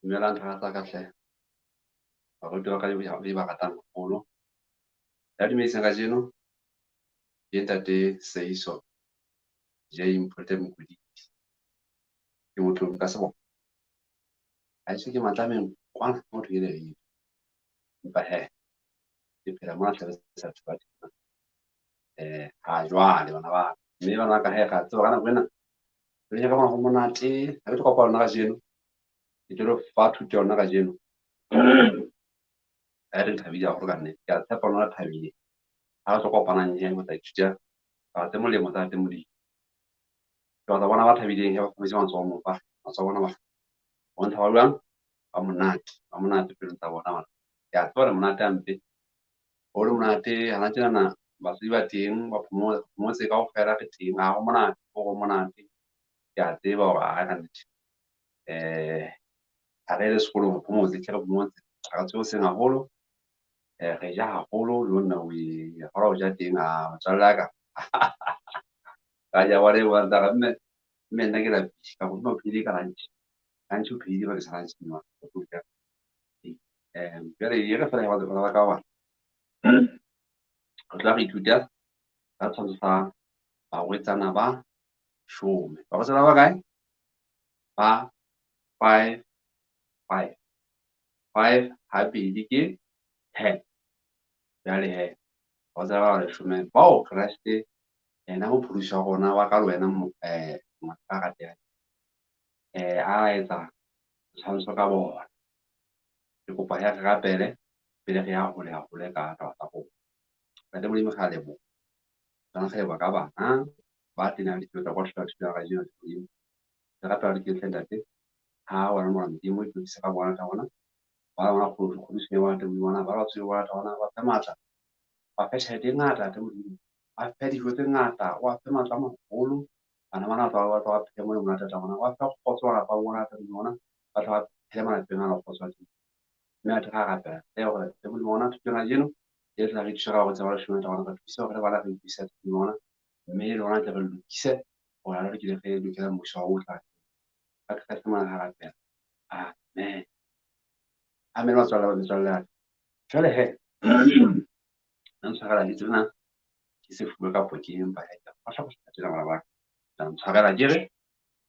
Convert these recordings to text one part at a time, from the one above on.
Dumelang thaka tsa ka hle. Baruti ba ka le ba ratang haholo. Ya dumedisang kajeno ke ntate Seiso J Mphote Mokwedidi. Ke motho ka seboko. Haeso ke Matlameng kwana motho ke le. Empa he ke phela mona hle sa tseba ha jwale bana ba mme bana ka he ga tseba ka nako ena re ka bona ho monate ha ke tlo kopa lona kajeno ke tlo fa thuto ya lona kajeno ha re thabile haholo ka nnete ke a tshepa lona thabile ha re tlo kopanang he ho tla ithuta taba tse molemo tsa tse Modimo. Ke batla bona ba thabileng he ba phometse matsoho mopa matsoho bona ba bontsha ba jwang ba monate ba monate pelong tsa bona bana. Ke a tseba le monate hampe ho le monate hana tjenana batswadi ba teng ba phomotse kaofela re teng ha ho monate ho monate. Ke a tseba hore ha ka nnete ha re le sekolong re phomotse hle re phomotse ha re tswe hoseng haholo re ja haholo le nna o e hora ho ja teng a motswalle wa ka ka ja wa le wa ntara mme mme nna ke lapile ka go o phehile ka lunch lunch o phehile bakeng sa lunch nna o tlo ja jwale e re fela bana ba ka ba re tla re ithuta ka tshwantsho sa barwetsana ba shome. Barwetsana ba kae? Ba 5 5 5 habedi ke 10. Jwale he barwetsana ba leshome bao Kreste yena mopholosi wa rona wa ka le wena ngwana ka ratehang a etsa tshwantsho ka bona. Ke kopa ya re rapele pele re ya hole haholo ka taba tsa rona. Ntate Modimo re a leboha. Tsona re leboha ka bana ba tenang dithuto tsa kwa thuto ya kajeno Modimo. Re rapela re tle ntate ha wena Morena Modimo e tlodise ka bona tsa bona. Ba bona kgodiso ya bona ntate Modimo bona ba tswe bona tsa bona ba fe matla. Ba fe tjhelete e ngata ntate Modimo. Ba fe dijo tse ngata, wa fe matla a maholo. Bana bana ba ba phele mo monate tsa bona. Wa fe kgotso malapa a bona ntate Modimo bona. Ba tla ba phele malapeng a kgotso teng. Mme a re rapela hle hore ntate Modimo ona thutong ya kajeno e tla re thusa ka hore tseba leshome tsa bona re thuse hore le bana re utlwisise Modimo ona mme le rona tle re lokise hore re lokile re lokela mmuso wa o tla ka Kreste mona re rapela. Amen. Amen batswalle ba metswalle ya ka. Jwale he nna ntshwarela ke tsena ke sefuba kapo ke empa he ke kgohla go tjena bana ba ka. La ntshwarela ke re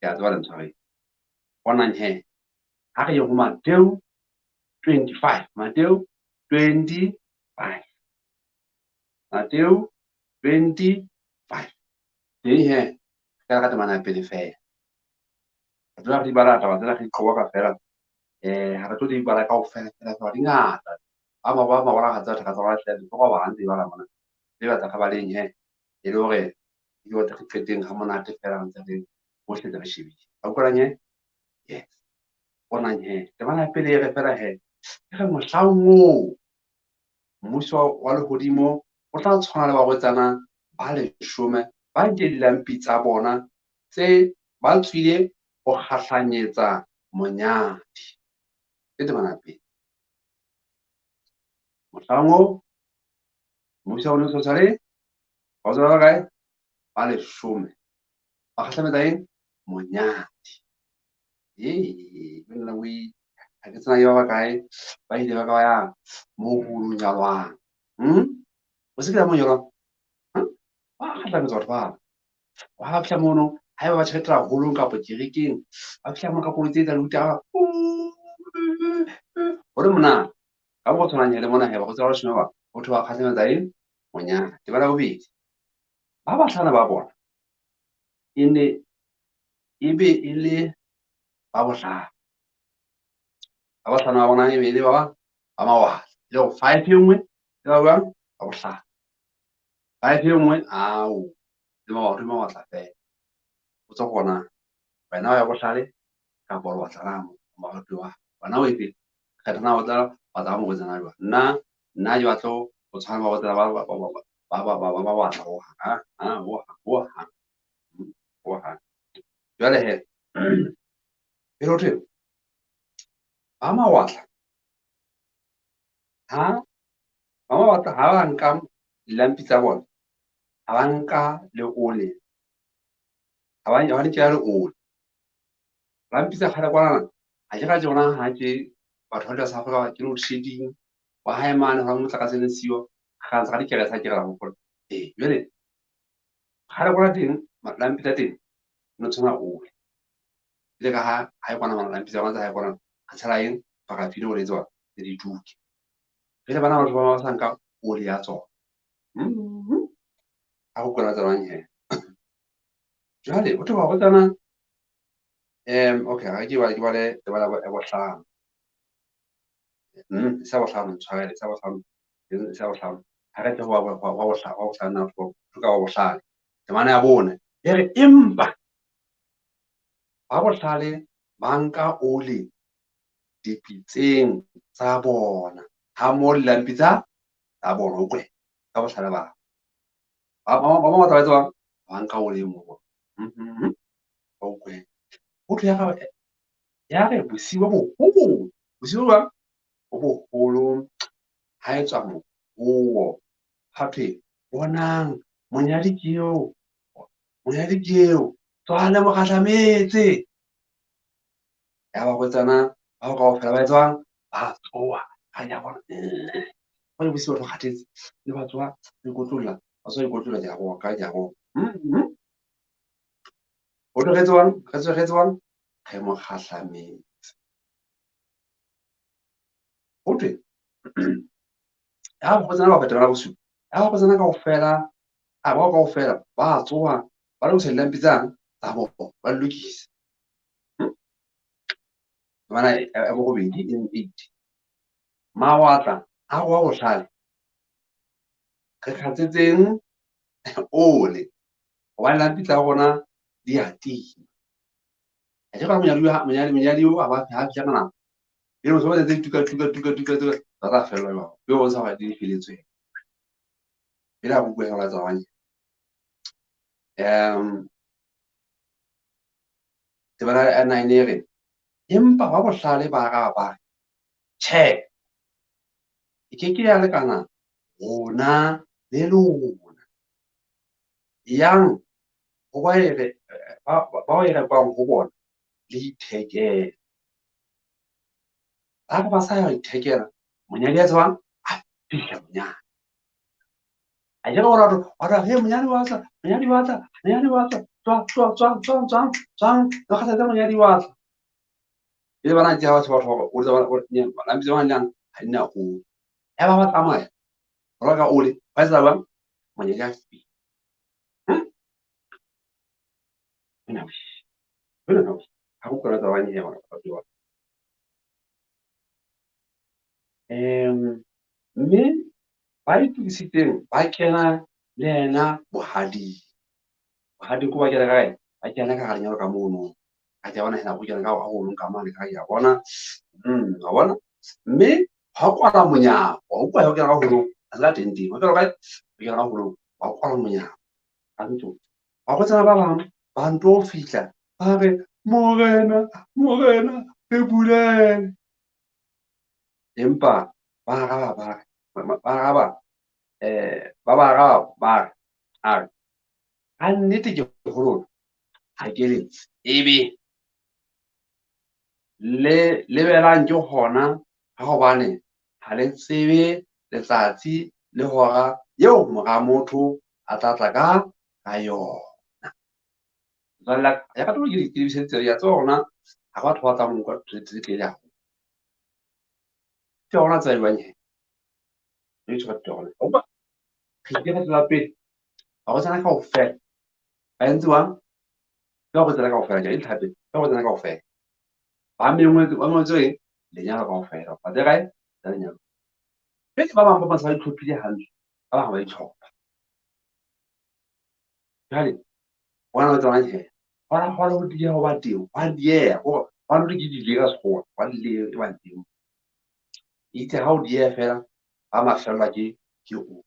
ke a tseba le ntshwaretse. Bonang he ha re ye ho Mateo 25 Mateo 25 Mateo 25 teng he re ka temana ya pele fela re tla re di bala taba tsena re di qoba ka fela ha re tlo di bala kaofela fela fela di ngata ba ba ba bona ga tsa thaka tsa bona hle di ba ntse di bala mona le batla re baleng he e le hore di batla re qeteng ha monate fela ntse re bohle re shebile a utlwalang he yes bonang he temana ya pele e re fela he e re mohlang oo mmuso wa lehodimo o tla tshwana le barwetsana ba leshome ba nke dilampi tsa bona tse ba tswile ho kgahlanyetsa monyadi. Ke temana ya pele. Mohlang oo mmuso wa lehodimo o tshwana le barwetsana ba kae? Ba leshome ba kgahlametsa eng? Monyadi. Ee, nna o ha ke tsena ke ba bakae ba ile ba ka ba ya moo ho nyalwang. O se ke ya mo nyalwang. Ba kgahlametsa batho ba. Ba fihla mono haeba ba tjhaetela holong kapa kerekeng, ba fihla mono ka koloi tse tsa lutara. Ho le monate. Ka mo tshwanang le mona he ba go tseba leshome ba ho thwe ba kgahlametsa eng? Monyadi. Temana ya bobedi. Ba bahlano ba bona e ne e be e le ba bohlale. Ba bahlano ba bona e be e le ba ba mawatla. E le hore five e nngwe e ba jwang? Ba bohlale. Five e nngwe ao le mawatla mawatla fela. O tswa gona wena wa ya bohlale kapa o batla na moratuwa wena o efe kgetha na o tla batla ba morwetsana jwang. Nna nna ke batla ho tshwana le barwetsana ba ba ba ba ba ba mawatla hohang ha hohang hohang hohang. Jwale he pele ho thwe ba mawatla ha ba mawatla ha ba nka dilampi tsa bona ha ba nka le ole ha ba nkela le ole. Lampi tsa kgale kwana Ha ke ra tsona ha ke batho ba dula South Africa ke load shedding wa hae mane hona motlakase le siyo ga ntse ga dikerese ha ke ra hopola. Ee, jwale kgale kwana teng lampi tsa teng no tshwana ole. Le ka ha ha e kwana mana lampi tsa rona tsa hae kwana re tshela eng parafini hore e tswa le di tuke. Jwale bana batho ba sa nka ole ya tsona. Ha go kwana tsamayang he. Jwale ho thwe barwetsana okay, ha ke bale ke bale tebala ya bohlano. Sa bohlano ntshwarele, sa bohlano, sa bohlano. Ha re tle ho wa bohlano, wa bohlano na ho ka wa bohlale. Temana ya bone e re empa ba bohlale ba nka ole dipitseng tsa bona ha mmoho le dilampi tsa bona. O kwe ka bohlale ba ba ba ba tsa ba nka ole mo. O kwe. Ho thwe ya re bosiu bo boholo, bosiu ba bo boholo ha etswa mohowo. Ha thwe bonang monyadi ke eo, monyadi ke eo, tswang le mo kgahlametse. Ya barwetsana bao kaofela ba etswang ba tsoha. Ha ya bona jwale bosiu batho ba kgathetse, le ba tsoha ba ikotlolla, ba tsoha ikotlolla ke a bona, ka ke a bona. Ho thwe re tswang, re tswe re tswang, re mo kgahlametse. Ho thwe ya barwetsana ba fetela bosiu, ya barwetsana kaofela, a bao kaofela ba tsoha ba lokisa dilampi tsang tsa bona, ba di lokisa. Temana ya borobedi e leng 8. Mawatla a wa bohlale re kgatsetseng ole hobane lampi tsa rona di a tima. Ha ke ra monyadi o ha ba ha fihla ka nako. E motho ba tse tuka tuka tuka tuka tuka ba tla fellwa jwang. Ke ho bontsha hore di feletswe. Pele ha bua hore tsa banye. Temana ya 9 e re empa ba bohlale ba araba ba re tjhe, e ke ke ya lekana rona le lona. Yang ho ba e re ba e rekwang ho bona le ithekele. Ba re ba sa ya ithekela, monyadi a tswang a fihla monyadi. A ke re batho ba re he monyadi wa tla, monyadi wa tla, monyadi wa tla, tswa tswa tswa tswa tswa tswang le kgathatsa monyadi wa tla. Pele bana ke ha batho ba o tsa ba lampi tsa bana ha di na ole. Ya ba ba tsamaya ba reka ole, ba etsa jwang? Monyadi a fihla. Wena wena ha go kgona tsa banye he batho ba. Mme ba itokisitseng ba kena le yena bohading. Bohading ko ba kena kae? Ba kena ka hara lenyalo ka mono. Ha ke bona hela go kena ka holong ka mane ka ya bona. Wa bona? Mme ha kwala monyako, wa utlwa ha o kena ka holong, a la teng teng. Wa kena kae? O kena ka holong, wa kwala monyako. Ka ntlo. Barwetsana ba bang ba nto fihla ba re morena, morena, re bulele. Empa ba araba ba re, ba araba ba ba araba ba re, a re ka nnete ke ho lona ha ke le tsebe. Le lebelang ke hona ka hobane ha le tsebe letsatsi le hora eo mora motho a tla tla ka yona. Jwale ya ka ke lebise tsela ya tsona ha batho ba tlang nka tse tlele haholo. Ke hona tsa jwang he. Re tshwara tsona. Opa. Re ke re tswela pele. Barwetsana kaofela ba entse jwang? Ke barwetsana kaofela ke ditlhape, ke barwetsana kaofela. Ba mengwetswe lenyalo kaofela. Ba tse kae? Tsa lenyalo. Pele ba bang ba ba sa itlhophile hantle, ba bang ba itlhopha. Jwale bona ba tsamayang he. Hona hona ho dieha ho ba teng, hwa dieha, hore hwa no ke delay ka sekgowa, hwa delay e ba teng. Itse ha o dieha fela, ba mafellwa ke o.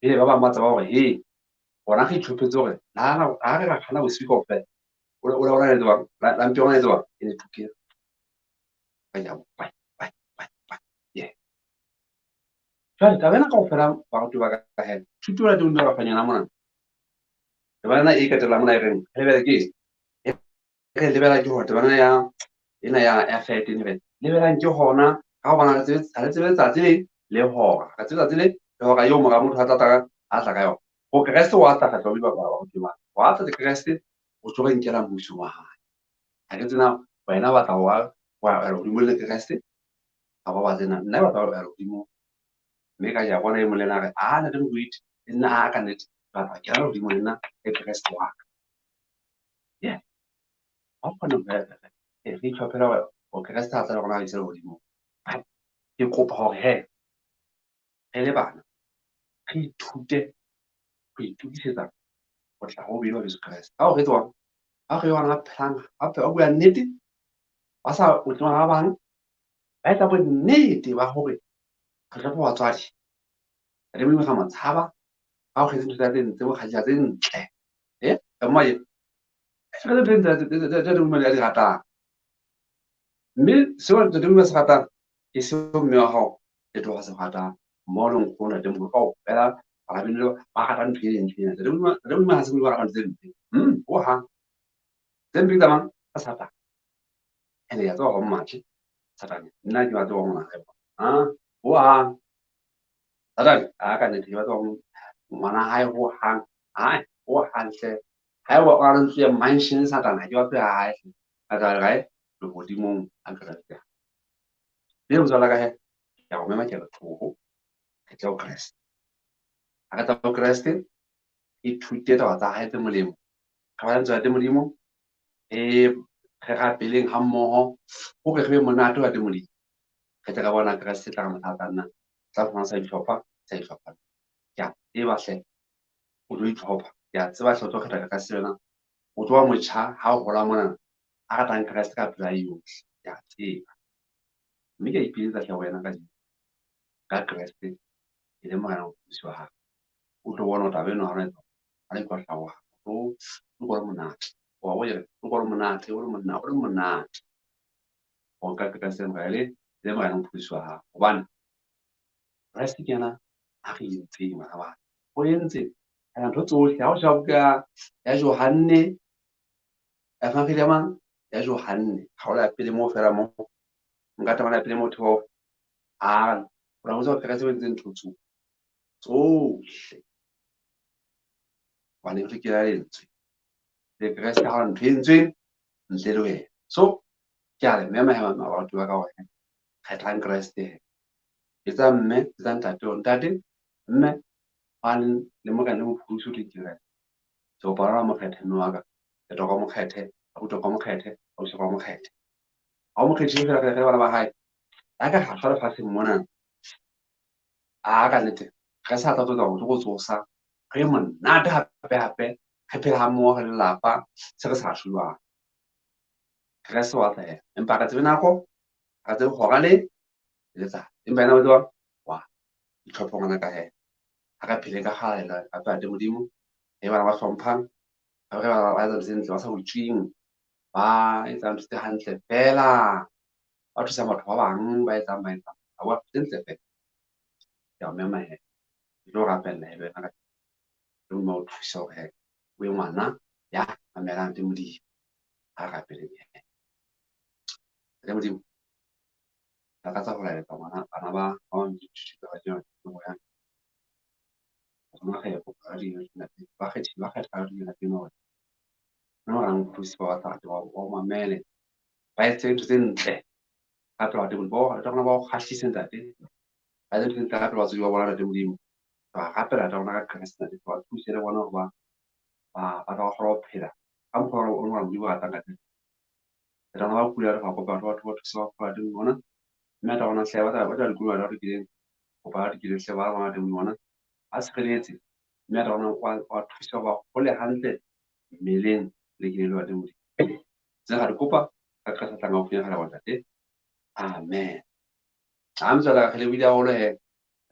Pele ba bang ba tseba hore he, rona re itlhophetse hore ha re ra kganna bosiu kaofela, o la etsa jwang? Lampi ya rona e jwang? E ne tukela. Ba ya bai bai bai bai. Yeah. Jwale taba ena kaofela baratuwa ba ka he, thuto ena teng ba fanyana mona. Taba ena e qetellang mona e reng, re lebele ke eng? Re lebelang ke hore temana ya ena ya 13 re lebelang ke hona ka hobane ha re tsebe letsatsi le hora. Re tsebe letsatsi le hora eo mora motho a tla ka yona. Ho Kreste wa tla kgetla ba ba wa tla Kreste o tlo re nkela mmuso wa hae. Ha ke tsena wena wa tla wa hodimo le Kreste ha ba batle nna nna batla ho ya hodimo. Mme ka ja bona e mong le yena a re a ntate Moruti le nna a ka nnete batla ke ya hodimo le nna le Kreste wa ka. Yeah. Ha kgone re itlhophela hore o Kreste a tla le rona a ise lehodimong. Ke kopa hore he re le bana re ithute ho itokisetsa ho tla ho bedi wa Jesu Kreste. Ha o re tswang ha re yona phelang hape ba bua nnete ba sa otleng ba bang ba etsa bonnete ba hore re hlompha batswadi re Modimo ra mo tshaba ha o kgetse ntho tsa tse ntle bo kgadisa tse ntle e mma ye re tse ntle tse Modimo a di ratang mme seo ntate Modimo a se ratang ke seo mme wa hao le tloga se ratang mmoho le nkgono ntate Modimo kaofela bana beno ba rata ntho e ntle ena. Ntate Modimo ha se Modimo a ratang tse mpe hohang tse mpe tsa mang ka Satane ene ya tseba hore mmathe Satane nna ke batle ho ngwana hae hohang Satane a ka nnete ke batla ho ngwana hae hohang hae hohang hle haeba o na le ntlo ya mansion Satane ha ke batle ya hae hle a tla kae lehodimong a Kreste mme motswala ka he ke a go mema ke re tloho re tle ho Kreste ha re tla ho Kreste ithute taba tsa hae tse molemo re bale lentswe la Modimo re rapeleng ha mmoho hore re be monate wa Modimo re tle re bona Kreste tla re motho a tla nna tla fumana sa itlhopha sa itlhopha ke a tseba hle o tlo itlhopha ke a tseba hle o tlo kgetha Kreste wena o tlo ba motjha ha o hola mona a ratang Kreste ka pelo ya yohle ke a tseba mme ke a ipiletsa hle wena ka ka Kreste e le morena mopholosi wa hao o tlo bona taba eno ha ha le ikwahlao o tlo le monate wa o re o le monate o le monna o le monate o nka Kreste morena le morena mopholosi wa hao hobane Kreste ke yena a re entseng bana ba o entse ntho tsohle ha o sheba buka ya Johanne Evangeli ya mang ya Johanne kgaolo ya pele moo fela mo nka temana ya pele moo 12 a o la botsa Kreste o entse ntho tsohle hobane re ke ya lentswe le Kreste ha ntho e entsweng ntle le wena so ke a le mema he baratuwa ba ka hore kgethang Kreste etsa mme etsa ntate hore ntate mme hobane le morena le mopholosi o tlo Kreste ke kopa lona mokgethe mme wa ka ke toka mokgethe abuti ka mokgethe ausi ka mokgethe ha o mokgethile fela re bana ba hae a ka ra shwa lefatsheng mona a ka nnete re sa tla tsotsa ho tlo go tsosa re monate hape hape re phela ha mmoho re lelapa se re sa shwe jwang Kreste wa tla empa re tsebe nako re tsebe hora le letsatsi empa yena o tseba wa itlhopha ngwana ka he ha re phele ka kgalalelo hape ate Modimo e bana ba hlomphang re ba etsa ntho tse ntle ba sa utswing ba etsang ntho tse hantle fela ba thusang batho ba bang ba etsang ba etsang ba bua tse ntle fela ke a o mema he ke tlo rapella he le wena ka Modimo o thusa hore he o be ngwana ya mamelang le Modimo ha rapeleng he le Modimo lakatsa ho laetsa ngwana bana ba ba ba ba ba kgetha ba kgetha hore ba thusi ba batla ba o mamele ba etse ntho tse ntle ka pela ntate Modimo ba rona ba o kgahlise ntate ba etse ntho tse ntle ka pela batswadi ba bona ntate Modimo ba rapela ntate rona ka Kreste ntate ba thuse le bona hore ba ba tla kgona ho phela ka mokgwa o rona Modimo o ratang ka teng re rona ba kula re ba kopa batho ba thuse ba kgona teng bona mme ntate rona hle ba tla dikoloi ba rekileng kopa ba rekileng hle ba rona teng bona ba tshireletse mme ntate rona wa thusa ba hole hantle mmeleng le kelello ya teng Modimo tse ra di kopa ka Kreste tlang haufinyana ka ntate amen ha motswala re lebohile haholo he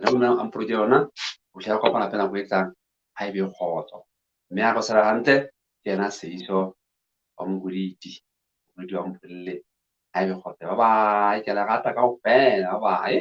re bona a mpoloke yona ho fihlela kopana hape nako e tlang ha ebe kgotso mme ha re sala hantle ke yena Seiso wa Mokoditi Mokoditi wa Mpolelle ha ebe kgotso bye bye ke le rata kaofela bye bye.